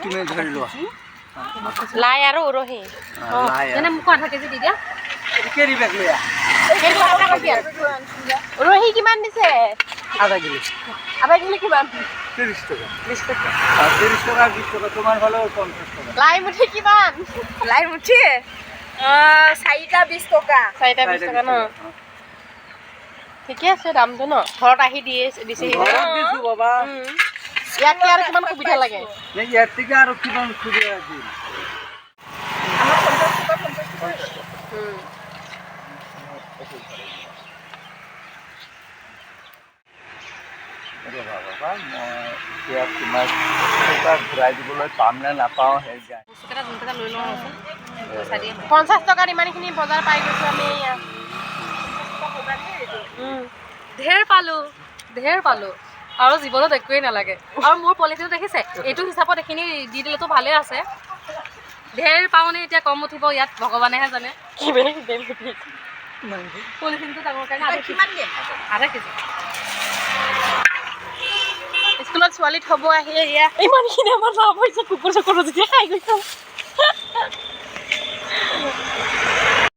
তুমি ধৰি লোৱা। লাই আৰু উৰহি। লাই। তেনে মোকো আধা কেজি দি দিয়া। কেৰি বেগ লৈ আহ। উৰহি কিমান দিছে? আধা কিলো। আধা কিলো কিমান? 30 টকা। 20 টকা। 30 টকা, 20 টকা, তোমাৰ ফালেও 50 টকা। লাই মুঠি কিমান? লাই মুঠি চাৰিটা 20 টকা। চাৰিটা 20 টকা ন? ঠিকে আছে দামটো ন, ঘৰত আহি দিয়ে দিছেহি। ঘৰত দিছো বাবা। ইয়াতকে আৰু কিমান সুবিধা লাগে? ইয়াত থেকে আৰু কিমান সুবিধা দিম? আমাৰ 50 টকা, 50 টকা। ৰ'বা বাবা, মই এতিয়া তোমাক টকা ঘূৰাই দিবলৈ পাম নে নাপাওঁ সেই যায়। বস্তুকেইটা যোনকেইটা লৈ লওঁ ৰচোন, পইচা দিয়ে। 50 টকাত ইমানখিনি বজাৰ পাই গৈছো আমি এয়া। ঢেৰ পালোঁ, ঢেৰ পালোঁ, আৰু জীৱনত একোৱেই নালাগে। আৰু মোৰ পলিথিনটো দেখিছে, এইটো হিচাপত এইখিনি দি দিলেতো ভালে আছে। ঢেৰ পাওঁনে এতিয়া কম উঠিব ইয়াত, ভগৱানেহে জানে। কি বেলেগ বেনিফিট। পলিথিনটো ডাঙৰ কাৰণে আধা কেজি। কিমান দিম? আধা কেজি। স্কুলত ছোৱালী থ'ব আহি এয়া ইমানখিনি আমাৰ লাভ হৈছে, কুকুৰ চুকুৰ যেতিয়া খাই গৈছো।